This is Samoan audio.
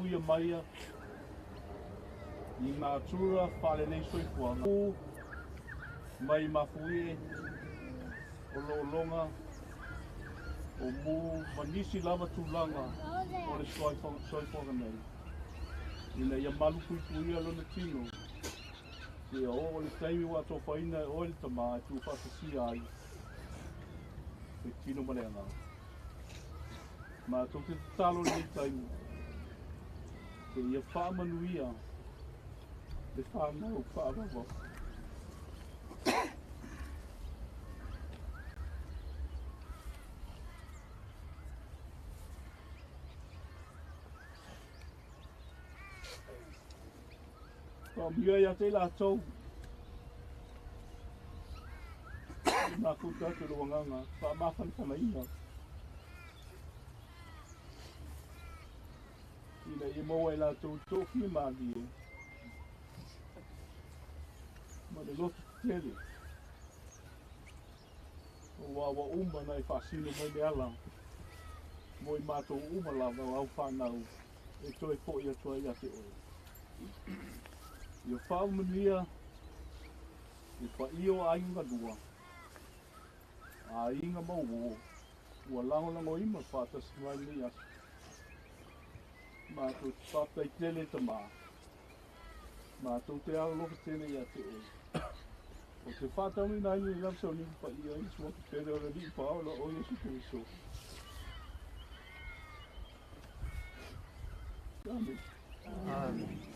Faamanuia mai i natura faalelei soifuaga mai mafuie o lologa o mu ma nisi lava tulaga o le soifuaga nei. Ina ia malu puipuia lona tino, seia oo le taimi ua atofaina e oe le Tamā e tuufaatasia ai le tino ma le agaga. Matou te tatalo i lenei taimi, seia faamanuia le fanau faavavau. Faamanuia ia te i latou, i mafuta atu lou agaga faamafanafanaina, ina ia maua e latou toafimalie ma le loto tetele, aua ua uma ona e faasino mai le ala mo i matou uma lava o au fanau e toe foi atu ai ia te oe. Ia faamanuia le paia o aiga galua, aiga ma uō ua lagolagoina ma faatasi mai lenei aso. Matou te faafetai tele e Tamā, matou te alolofa tele ia te oe. O te faataunuuina ai lenei lava sauniga paia i le suafa pele o le Alii Paola o Iesu Keriso. Amen. Amen.